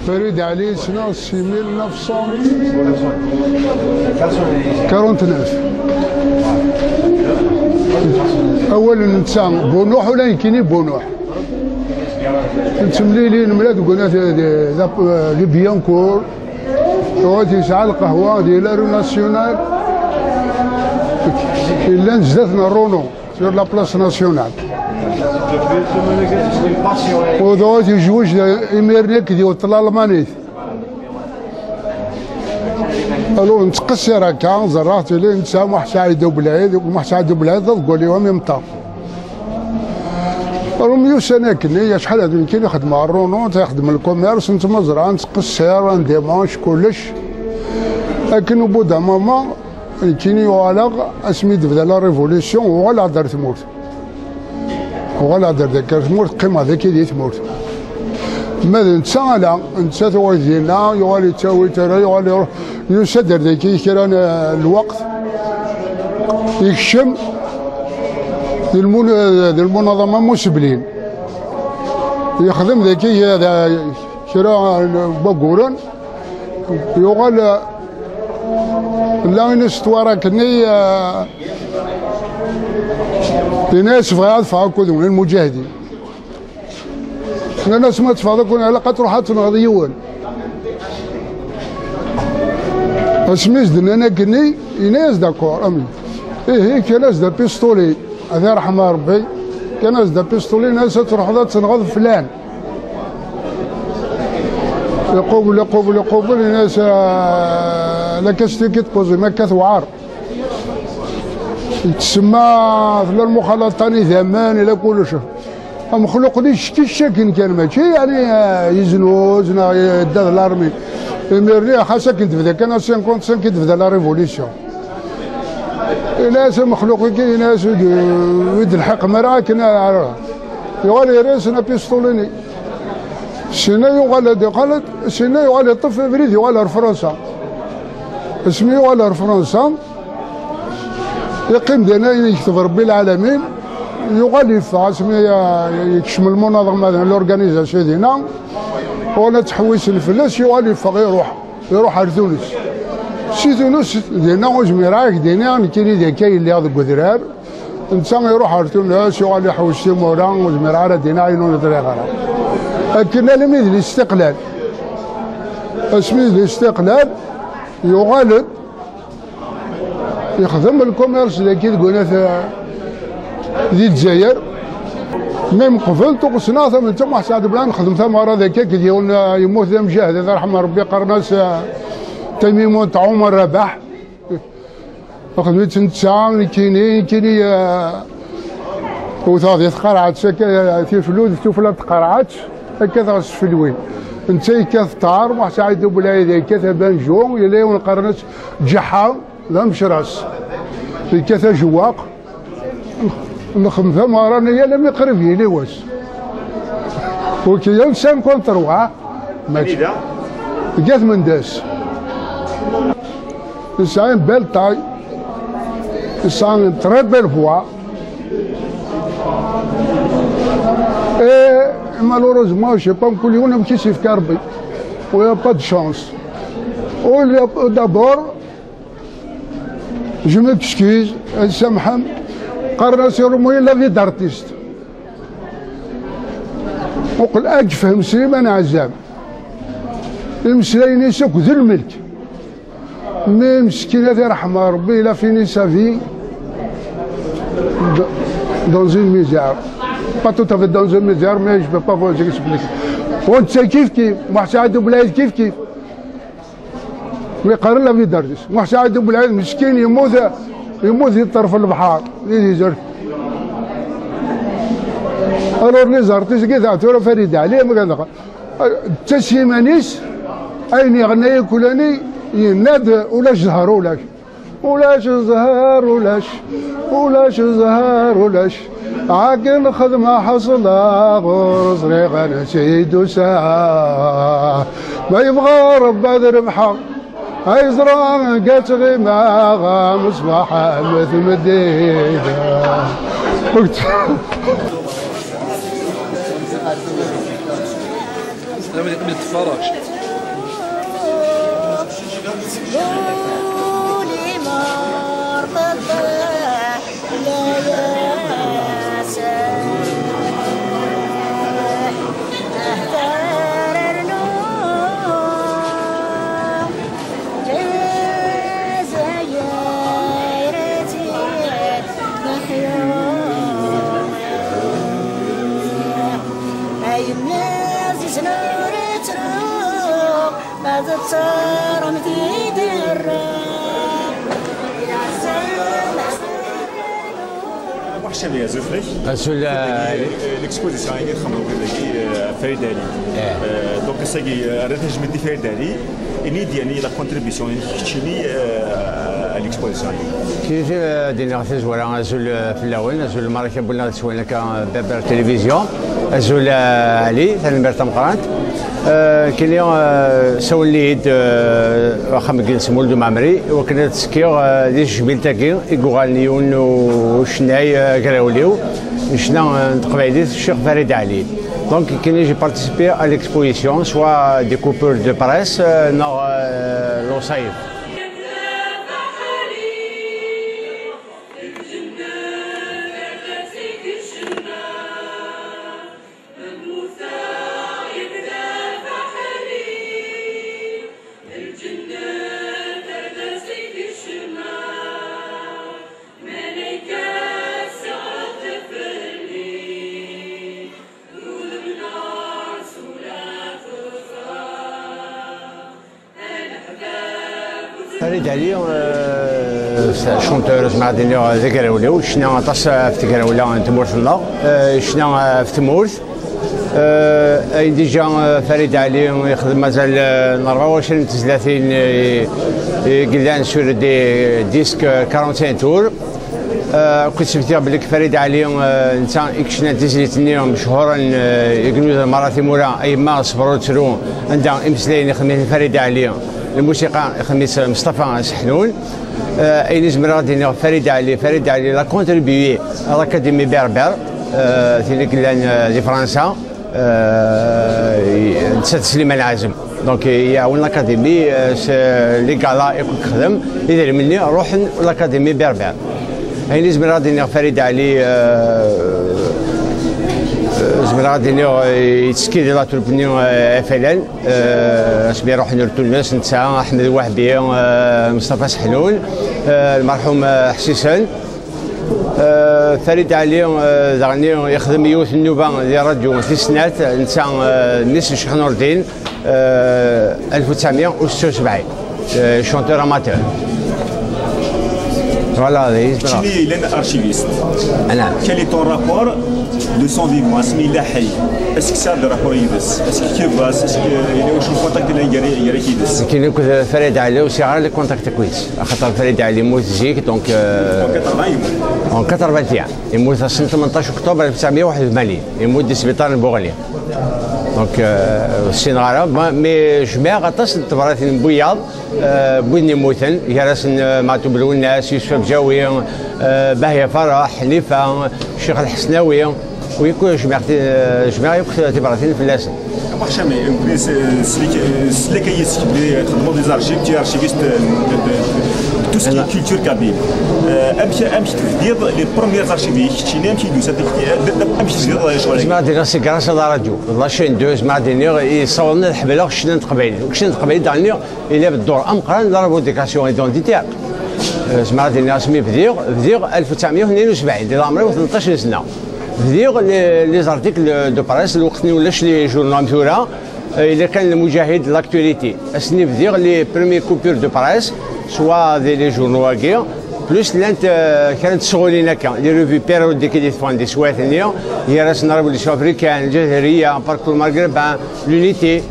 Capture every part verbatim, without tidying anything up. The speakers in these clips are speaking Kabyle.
Farid Ali, ssneɣ-t si mille neuf cent quarante-neuf. Awal netta Bunuḥ, ula nekkini Bunuḥ. Nettemlili, nemlal deg unafag di, di, di Biancourt. Tuɣal yesɛa lqahwa di la rue nationale. Yellan zdat n Renault, sur la place nationale. U tuɣal yezweǧ imir-nni akked yiwet n Lalmanit. Alu nettqessir akka, ẓerreɣ tili netta Muḥ Saɛid Ubelɛid, Muḥ Saɛid Ubelɛid d aḍeggal-iw en même temps. Alu myussan akkenni, acḥal ad nekkini xedmeɣ Renault, xedmeɣ le commerce, netta ma ẓra, nettqessir, un dimanche, kullec. Akken au bout d'un moment, nekkini uɣaleɣ, asmi d-tebda la révolution, uɣaleɣ-d ar tmurt. Uɣaleɣ-d ar dagi ar tmurt, qqimeɣ dagi di tmurt. Ma d netta ala, netta tuɣal dinna, yuɣal yettawi tara, yuɣal iruḥ, yusa-d ar dagi kra n, eh, lweqt, yekcem di lmun-, eh, di lmunaḍama Museblin. Yexdem dagi, eh, kra n waguren, yuɣal, eh, la une histoire akkenni, eh, Yenna-yas bɣiɣ ad ffɣeɣ akked wen lmuǧahidin. Nnan-as ma teffɣeḍ akked, ilaq ad truḥ ad tenɣeḍ yiwen. Asmi s-d-nnan akkenni, yenna-yas d'accord, amin. Ihi, kkan-as-d apistuli, ad iṛḥem Ṛebbi, kkan-as-d apistuli, yenna-yas ad truḥeḍ ad tenɣeḍ flan. Iqubel, iqubel, iqubel, yenna-yas, ah, la question qui te pose, ma akka tewɛer. Yettsemma tella lmuxalaṭa n idammen, ila kullec. Amexluq-nni icekkic akken kan, mačči yeɛni, ah, yeznuz neɣ yedda d l'armée. Imir-nni xas akken tebda kan à cinquante-cinq i d-tebda la révolution. Yenna-yas amexluq-agi, yenna-yas ur d-, ur d-lḥiqem ara akken ara. Yuɣal yerra-yasen apistuli-nni. Sinna yuɣal ad iqal, sinna yuɣal iṭṭef abrid, yuɣal ar Fransa. Asmi yuɣal ar Fransa, yeqqim dinna ayen yekteb Ṛebbi lɛalamin, yuɣal yeffeɣ asmi, ah, yekcem lmunaḍama d l'organisation dinna, uɣal ad ttḥewwisen fell-as, yuɣal yeffeɣ iruḥ, iruḥ ar Tunes. Si Tunes dinna ur zmireɣ ad ak-d-iniɣ nekkini d akka i lliɣ deg udrar, netta iruḥ ar Tunes, yuɣal iḥewwes timura, ur zmireɣ ara ad d-iniɣ ayen ur neḍriɣ ara. Akken almi d listiqlal. Asmi d listiqlal, yuɣal-d, yexdem lkumirs dagi deg unat, eh, di Lezzayer. Même qbel tuqqesna, tam-, netta Muḥ Saɛd Belɛid nexdem tameɣra dagi akked yiwen, eh, yemmut d amjahed, ad iṛḥem Ṛebbi, qqaren-as, eh, Tamimun Ɛumer Rabaḥ. Xedmet netta, nekkini, nekkini, eh, wteɣ di tqerɛet, akka, eh, tiflud, tufla n tqerɛet, akka taɣ sfelwin. Netta yekkat ṭṭar, Muḥ Saɛid Ubelɛid yekkat abanju, yella yiwen qqaren-as Ǧeḥḥa, d amecras. Yekkat ajewwaq, nxem tameɣra-nni alammi qrib yili wass. Ukiyan cinquante-trois, mačči. Anida? Deg At Mendas. Yesɛa une belle taille. Yesɛa une très belle voix. Et malheureusement, je sais pas, mkul yiwen amek i s-yefka Rebbi. Il n'y a pas de chance. Au, d'abord, je m'excuse, ad samḥem, qqaren-as iṛumyen la vie d'artiste. Muqel ad yefhem Sliman Ɛezzam. Imeslayen-is akk d lmelk. Mais meskin, ad iṛḥem Ṛebbi, il a fini sa vie d-, dans une misère. Pas tout à fait dans une misère, mais je peux pas vous expliquer. Wa netta kif kif, Muḥ Saɛid Ubelɛid kif kif. Mi qqaren la vie d'artiste. Muḥ Saɛid Ubelɛid meskin yemmut, yemmut di ṭṭerf n lebḥer, di Dizert. Alors les artistes, kif tura Farid Ali, am kadaɣ. Ttas yiman-is, ayen yeɣna yakulani, yenna-d ulac zzher ulac. Ulac zzher ulac, ulac zzher ulac. Akken xedmeɣ ḥeṣleɣ ur ẓriɣ ansi d-tusa. Ma yebɣa Rebbi ad rebḥeɣ, ay ẓra anga ttɣimaɣ am ṣṣbeḥ am tmeddit. Qbel, qbel tfaraj. Muḥ Cami, azul fell-ak. Azul, eh, l'exposition-agi txedmeḍ dagi, eh, Farid Ali. Eh. Eh, donc, ass-agi, eh, rret tajmilt i Farid Ali. Ini-d, yani, la contribution-inek keččini, eh, à l'exposition-agi. Kif, eh, d-iniɣ tazwara, azul, eh, fell-awen, azul Marika Buna, d-swan akka, eh, Berber Télévision, azul, eh, Ali, tanemmirt tameqqrant. Eh, kini, eh, sawlen-iyi-d, eh, axxam n Gilles Mulud Mɛemmri, i wakken ad ttekkiɣ, eh, di tejmilt-agi i yuɣalen yiwen n ucennay, eh, agrawliw, n ccna, eh, n teqbaylit, Ccix Farid Ali. Donc, kini, j'ai participé à l'exposition, soit des coupures de presse, euh, neɣ, euh, lewṣayef. Farid Ali, euh, c'est un chanteur, zemreɣ ad iniɣ, d agrawliw, yecna aṭas ɣef tegrawla n tmurt-nneɣ, euh, yecna ɣef tmurt. Euh, ayen déjà, euh, Farid Ali yexdem mazal, euh, n rebɛa u ɛecrin n tezlatin, euh, i yellan sur des disques, euh, quarante-cinq tours. Euh, kent smektiɣ belli Farid Ali, euh, netta i yecnan tizlit-nni mechuren, euh, i inuda Mara Timura, a yemma ṣber ur ttru, anda imeslayen ixdem-iten Farid Ali, lmusiqa ixdem-itt Meṣṭafa Seḥnun. Euh, ayen i zemreɣ ad d-iniɣ Farid Ali, Farid Ali, il a contribué à l'Académie Berbère, euh, tin i yellan, euh, di Fransa. Euh, netta d Sliman Ɛazem. Donc, euh, iɛawen l'Académie, euh, s les galas i yexdem, idrimen-nni ruḥen l'Académie Berbère. Ayen i zemreɣ ad d-iniɣ Farid Ali, euh, euh, zemreɣ ad d-iniɣ, euh, yettekki di la troupe-nni, euh, F L N, euh, asmi ruḥen ur tunes, netta, Ḥmed Wahbi, euh, Meṣṭafa Seḥnun, euh, lmerḥum, euh, Ḥsisen. Euh, Farid Ali, euh, daɣen yexdem yiwet n nnuba di ṛṛadyu tis snat, netta, euh, mmi-s n Ccix Nurdin, euh, alef u tesɛemya u setta u sebɛin, euh, chanteur amateur. Voilà, d ayes. Keččini yellan archiviste. Quel est ton rapport de son vivant, asmi yella ḥay? Est-ce que tesɛiḍ rapport yid-s? Est-ce que tkebbas? Est-ce que yella wacu n contact yellan gar-, gar-ak yid-s? Nekkini akked Farid Ali ur sɛiɣ ara le contact akked-s. Axaṭer Farid Ali yemmut zik, donc, euh, en quatre-vingts, yemmut. En quatre-vingt-un. Yemmut ass n tmenṭac octobre alef u tesɛemya u waḥed u tmanyin. Yemmut di sbiṭar n Buɣli. Donc, euh, ur ssineɣ ara. Ma, mais jmiɛeɣ aṭas n tebratin n wiyaḍ, euh, n widen yemmuten, gar-asen, euh, Maɛtub Lwennas, Yusef Abjawi, euh, Bahya Farah, Ḥnifa, Ccix Lḥesnawi. Oui, que je m'arrête, euh, je m'arrête, euh, tibratin fell-asen. Amek Cami, euh, euh, c'est, euh, c'est les, euh, c'est les cahiers, si vous voulez, euh, dans les archives, tu es archiviste, euh, de, de, de tout ce qui est culture kabyle. Euh, amek, amek tebdiḍ les premières archives, keččini, amek i d-tusa, euh, amek tebdiḍ, euh, ccɣel-agi? Zemreɣ ad d-iniɣ c'est grâce à la radio, la chaîne deux, zemreɣ ad d-iniɣ, yessawḍen ad ḥemmleɣ ccna n teqbaylit. Ccna n teqbaylit, daɣen, yella dduṛ ameqqran, la revendication identitaire. Euh, zemreɣ ad d-iniɣ asmi bdiɣ, bdiɣ alef u tesɛemya u tnin u sebɛin, di leɛmer-iw tmenṭac n sna. Bdiɣ les, les articles de presse, lweqt-nni ulac les journaux am tura, euh, yella kan Lmujahid, L'Actualité. Ass-nni bdiɣ les premières coupures de presse, soit des, les journaux-agi, plus llant, euh, kra n tesɣulin akka, les revues périodiques i d-iteffɣen di teswiɛt-nni, gar-asen Révolution africaine, Lǧaziriya, Parcours maghrébin, L'Unité,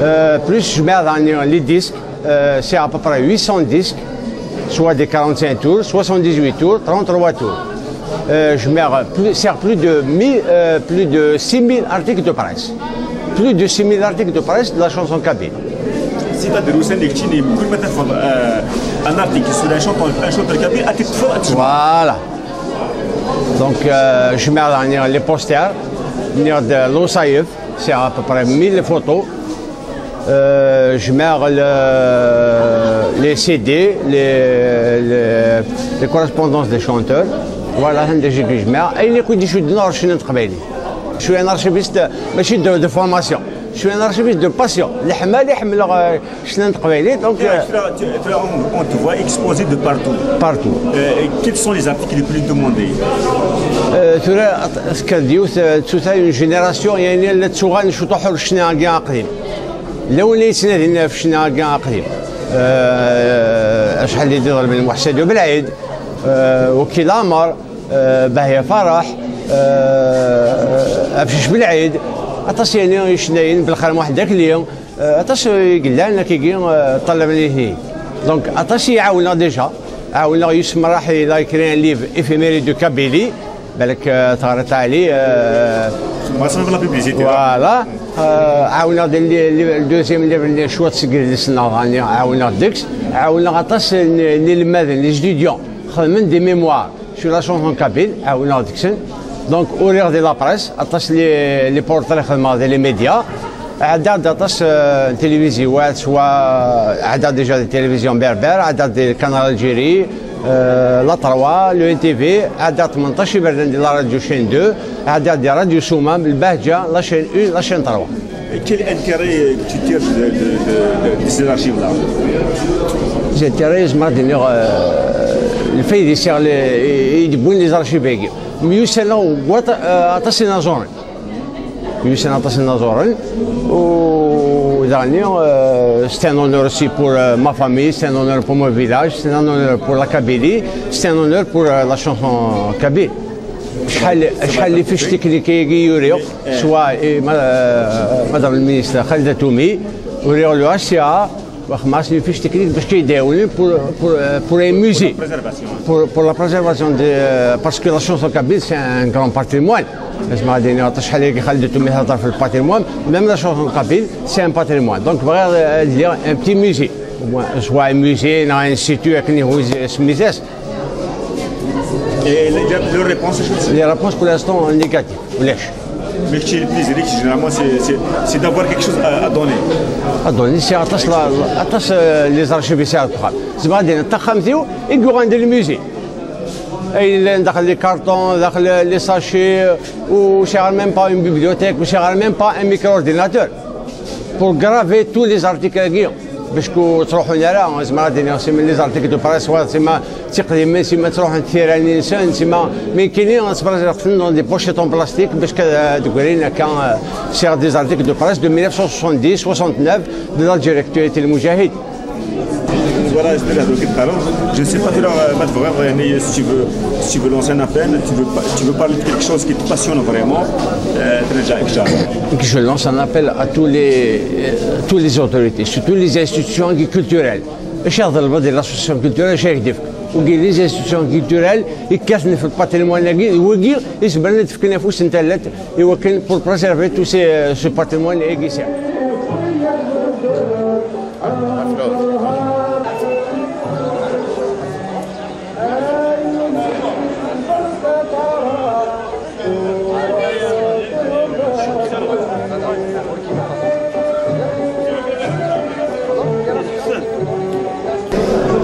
euh, plus jmiɛeɣ daɣen les disques, euh, c'est à peu près huit cents disques, soit des quarante-cinq tours, soixante-dix-huit tours, trente-trois tours. Euh, je mets plus, c'est plus de mille, euh, plus de six mille articles de presse. Plus de six mille articles de presse de la chanson kabyle. C'est-à-dire, au sein de Chine, كل ما تفضل, euh, un article sur un chanteur, un chanteur kabyle, à titre de... Voilà. Donc, euh, je mets les posters, les lewṣayef, c'est à peu près mille photos. Euh, je mets le, les C D, les, les, les correspondances des chanteurs. Voilà, c'est déjà que je mets. Et les coups de chute nord, je suis un travail. Je suis un archiviste, mais je suis de, de formation. Je suis un archiviste de passion. Leḥmala i ḥemmleɣ, euh, ccna n teqbaylit, donc, euh, tu, tu, tu, on, on te voit exposer de partout. Partout. Euh, et quels sont les articles les plus demandés? Euh, tura, tekker-d yiwet, euh, tsuta, une génération, yani, la ttuɣalen cwiṭ ur ccna-agi aqdim. Llan win yettnadin ɣef ccna-agi aqdim. Eh, acḥal i d-iḍelben Muḥsad Ubelɛid, eh, Wakil Ɛmer, eh, Bahya Farah, eh, Afcic Belɛid, aṭas yani icennayen, Belxir Muḥend Akli, eh, aṭas i yellan akkagi, eh, ṭṭalaben ihi. Donc, aṭas i ɛawneɣ déjà. Ɛawneɣ Youssef Merraḥ, il a écrit un livre, Éphéméride de Kabylie. Balak, euh, teɣriḍ ɛli, euh, Moi, ça me fait la publicité, là. Voilà. Euh, ɛawneɣ-d li-, li-, le deuxième livre, li cwiṭ seg yidlisen-nneɣ, ɛawneɣ deg-s. Ɛawneɣ aṭas n, n yinelmaden, les étudiants, xedmen des mémoires sur la chanson kabyle, ɛawneɣ deg-sen. Donc, uriɣ di la presse, aṭas les, les portraits xedmeɣ di les médias. Ɛeddaɣ-d aṭas, euh, n tilivizyiwat, soit ɛeddaɣ déjà di télévision berbère, ɛeddaɣ di Canal Algérie, euh, la trois, le N T V, ɛeddaɣ tmenṭac iberdan di la radio chaîne deux, ɛeddaɣ di radio Soumam, Lbahǧa, la chaîne un, la chaîne trois. Quel intérêt tu tires de, de, de, de, de ces archives-là? J'ai tiré, je m'en dis, euh, le fait de les, i d-wwin les archives-agi. Myussaneɣ waṭ, euh, aṭas inaẓuren. Yusan aṭas n inaẓuren. U daɣni, euh, c'est un honneur aussi pour, euh, ma famille, c'est un honneur pour mon village, c'est un honneur pour la Kabylie, c'est un honneur pour, euh, la chanson kabyle. Acḥal, acḥal les fiches techniques i uriɣ, soit, eh, ma-, euh, Madame le ministre Khalida Toumi, uriɣ le H C A, Xedmeɣ-as les fiches techniques parce qu'il est pour, pour, euh, pour un musée. Pour, pour la préservation de, euh, parce que la chanson kabyle, c'est un grand patrimoine. Asma Dini, aṭas ḥala ki Khalid Toumi, le patrimoine. Même la chanson kabyle, c'est un patrimoine. Donc, voilà, euh, il y a un petit musée. Au moins, soit un musée, un institut, avec une musée. Et les, les réponses, je sais. Les réponses, pour l'instant, négatives. Ulac. Mais ce qui est le plus riche, généralement, c'est, c'est, c'est d'avoir quelque chose à, à donner. À donner, c'est aṭas la, la, aṭas, euh, les archives ici à Toukham. C'est pas des taxam théo, et grand de le musée. Et il est dans les cartons, dans les, les sachets, ou c'est même pas une bibliothèque, ou c'est même pas un micro-ordinateur. Pour graver tous les articles. Parce que trop on a là, on se met à dire, c'est les articles de presse, c'est ma, c'est que les, c'est ma trop un tiers, c'est ma, mais qui n'est, on se met à dire, dans des pochettes en plastique, parce que, euh, de Guérine, quand, euh, c'est des articles de presse de mille neuf cent soixante-dix, soixante-neuf, de la directeur était le Moudjahid. Voilà, je te regarde, ok, alors, je ne sais pas, tu l'as, euh, pas de vrai, vrai, mais si tu veux, si tu veux lancer un appel, tu veux pas, tu veux parler de quelque chose qui te passionne vraiment, euh, très bien, Inch'Allah. Que je lance un appel à tous les, euh, toutes les autorités, surtout les institutions culturelles. Acu i ɣ-d-ḍelbeḍ di l'association culturelle, acu i k-d-ifk? Wigi les institutions culturelles i yekkaten ɣef le patrimoine-agi, d wigi i zemren ad d-fken afus n tallalt i wakken pour préserver tout ces, euh, ce patrimoine-agi.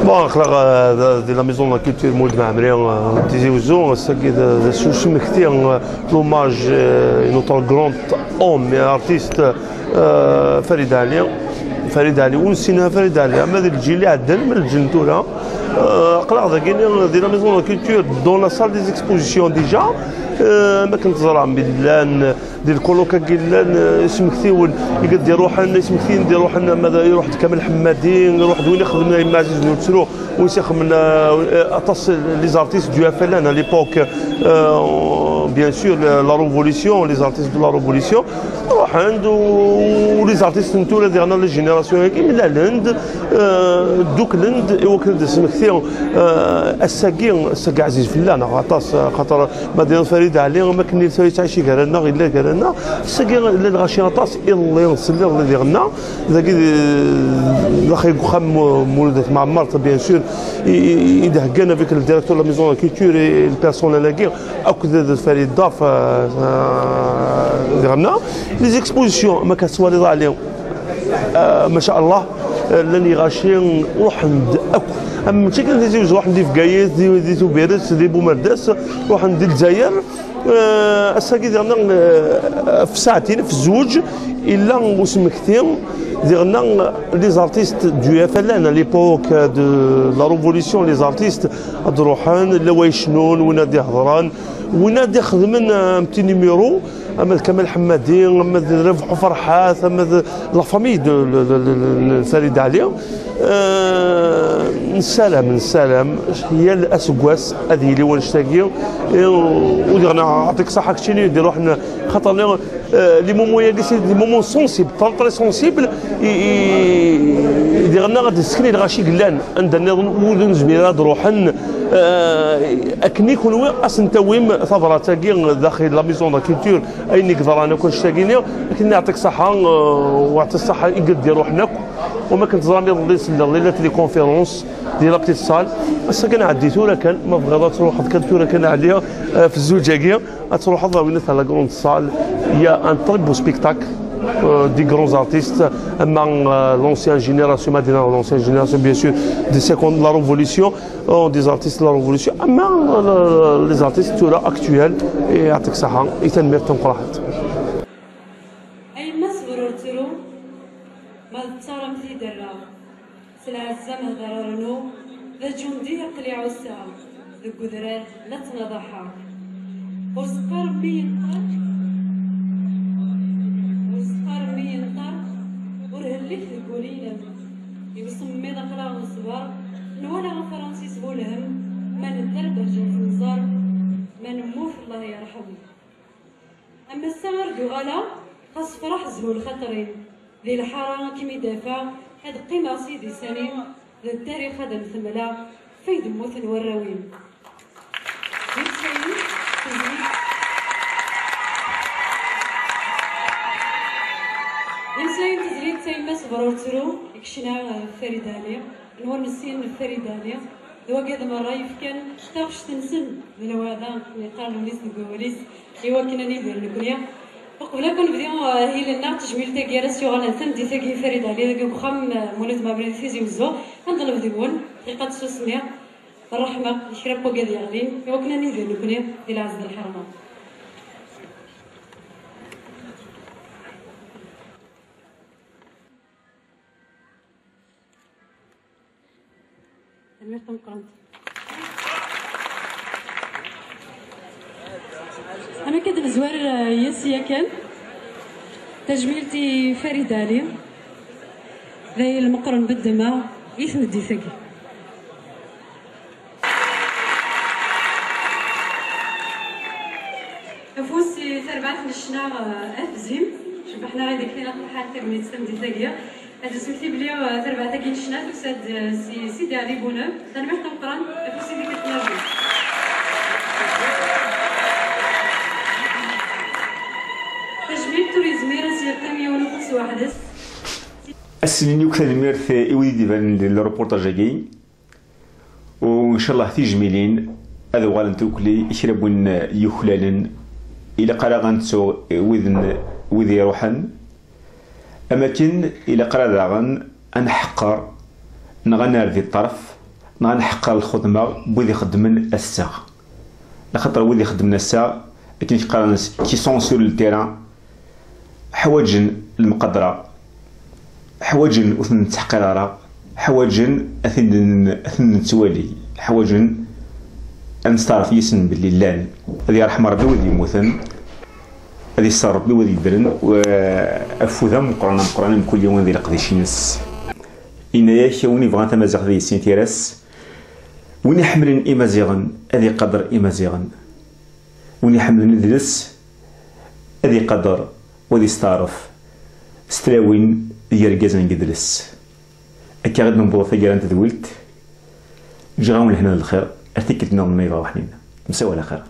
Bon, aql-aɣ, euh, di la Maison de la Culture Mulud Mɛemmri, euh, Tizi Wezzu, ass-agi d, d, s usmekti, euh, l'hommage, euh, à notre grand homme et artiste, euh, Farid Ali. Farid Ali, ur nessin ara Farid Ali, ama di lǧil iɛeddan, ama di lǧil n tura. Euh, aql-aɣ dagi, di la Maison de la Culture, dans la salle des expositions déjà. Euh, ma akken teẓram, llan di lkolok-agi llan, euh, ismektiwen i d-iruḥen, ismektiyen d-iruḥen, ama d, iruḥ-d Kamel Ḥemmadi, iruḥ-d win ixedmen Ayemma Ɛziz Nutru, win ixedmen, euh, aṭas les artistes du F L N à l'époque, euh, bien sûr, la, la révolution, les artistes de la révolution, ruḥen-d, u, u les artistes n tura diɣen, la génération-agi, mlalen-d, euh, dduklen-d, i wakken ad d-smekti, euh, ass-agi, ass-agi ɛziz fell-aneɣ aṭas, xaṭer ma d-yenna Farid Ali, am akken yella yettɛici gar-aneɣ, yella gar-aneɣ. Ass-agi, llan lɣaci aṭas, iḍelli, sliɣ diɣenna, dagi, d, d axi deg uxxam Mu-, Mulud At Mɛemmer, bien sûr, i, i, i d-heggan avec le directeur de la Maison de la Culture et le personnel-agi, akked d Farid Daf, euh, euh, diɣenna. Les expositions, ma ka tettwaliḍ, Ali, euh, ma sha Allah, euh, llan lɣaci ruḥen-d akk. Am mačči kan Tizi Wezzu, ruḥen di Bgayet, di, di Tubiret, di Bumerdas, ruḥen di Lezzayer. Euh, ass-agi diɣenna, euh, ɣef ssaɛtin, ɣef zzweǧ, yella usmekti, diɣenna, les artistes du F L N, à l'époque de la révolution, les artistes ad ruḥen, la wa yecnun, win ad ihedren, win ad ixedmen, euh, un petit numéro, Ama d Kamal Ḥemmadi, ama d Rabeḥ Ferḥat, ama d la famille de, de, de, de, de Farid Ali. Euh, nessaram, nessaram yal aseggas ad yili wannect-agi. Et, u diɣen aɛṭik ṣaḥa keččini di ruḥ n, xaṭer, euh, les moments-agi, c'est des moments sensibles, très, très sensibles. I, i, diɣen ad d-sseknin lɣaci yellan anda nniḍen ur nezmir ad ruḥen, euh, akken i kunwi ad sen-tawim tabrat-agi daxel la maison de la culture. Ayen i yeḍran akk annect-agi-nni, akken neɛṭik ṣaḥa, euh, weɛṭi ṣaḥa i yeddi ruḥen akk. Wama kan teẓram iḍelli selleɣ di la téléconférence, di la petite salle. Ass-agi nɛeddi tura kan, ma tebɣiḍ ad truḥeḍ kan tura kan ɛli, euh, f zzuǧ-agi, ad truḥeḍ a winat à la grande salle. Il y a un très beau spectacle, euh, des grands artistes, ama, euh, l'ancienne génération, ma d-nniɣ l'ancienne génération, bien sûr, des secondes, la révolution, euh, des artistes de la révolution, ama, euh, les artistes tura actuels, et yeɛṭik ṣaḥa, i tanemmirt tameqqrant. A yemma ṣber ur ttru, ma d ttaṛ am tiderra, s lɛezza ma hder rnu, d aǧundi aql-i ɛusseɣ, deg udrar la ttnaḍaḥeɣ. Ur s-qqar mmi yenṭer, ur s-qqar mmi yenṭer, ur hellik deg wul-inem. I usemmiḍ aql-aɣ neṣber, nwala afransis bu lhem, ma nedder berǧa ur t-nẓer, ma nemmut Allah yerḥem. Am ass-a ar d-uɣaleɣ, xas fraḥ zhu lxaṭer-im. Di lḥara ad kem-id-afeɣ, ad qqimeɣ s yidis-anim, d ddarix ad am-t-mleɣ, fay d mmuten warraw-im. D imeslayen n tezlit, d imeslayen n tezlit, tayemma ṣber ur ttru, i yecna, eh, Farid Ali. Anwa ur nessin Farid Ali, d wagad merra yefkan taɣect-nsen d lweɛda n yeqqaren ul-is deg wawal-is i wakken ad nidir nekni. Uqbel akk nebdi, eh, ahil-nneɣ, d tejmilt-agi ara s-yuɣalen tameddit-agi i Farid Ali dagi deg uxxam, eh, Mulud Mɛemmri di Tizi Wezzu, ad nḍelb deg-wen dqiqa n tsusmi, ṛṛeḥma i kra n wagad yeɣlin i wakken ad nidir nekni di lɛezz d lḥerma. Tanemmirt tameqqrant. Amek ad nezwar, eh, yes yakan? Tajmilt i Farid Ali. D ayen lmeqqren beddema i tmeddit-agi. Afus i terbaɛt n ccna, eh, At Zim, cebbeḥ-aɣ-id akken ilaq lḥal tagnit tameddit-agi. Ad nesmekti belli, eh, terbaɛt-agi n ccna tusa-d, eh, si Sidi Ɛli Bunab. Tanemmirt tameqqrant, afus i tikkelt n rrbeḥ. Tajmilt ur yezmir ad s-yeqqim yiwen ufus weḥd-s. Ad s-nini akk tanemmirt i wid i d-ibanen di lreportaj-agi. U ncallah tijmilin ad uɣalent ukli i kra n win yuklalen. Ilaq ara ad nettu wid n, wid iruḥen. Am akken ilaq ara daɣen ad nḥeqqer neɣ ad nerr di ṭṭerf neɣ ad nḥeqqer lxedma n wid ixeddmen ass-a. Laxaṭer wid ixeddmen ass-a, akken i k-qqaren, qui sont sur le terrain, ḥwaǧen lemqadra, ḥwaǧen ur ten-nettḥeqqir ara, ḥwaǧen ad ten-, ad ten-nettwali, ḥwaǧen ad nesteɛref yis-sen belli llan. Ad yerḥem Ṛebbi wid yemmuten, ad yesser Ṛebbi wid yeddren, u afud ameqqran, ameqqran, mkul yiwen di leqdic-ines. Yenna-yak, win yebɣan tamaziɣt ad yessin tira-s, win iḥemmlen Imaziɣen ad iqader Imaziɣen, win iḥemmlen idles ad iqader u ad isteɛref s tlawin d yergazen n yidles. Akka i d-newweḍ taggara n tedwilt. Ǧǧiɣ-awen lehna d lxir, ar tikkelt nniḍen ma yebɣa uḥnin. Msawal axir.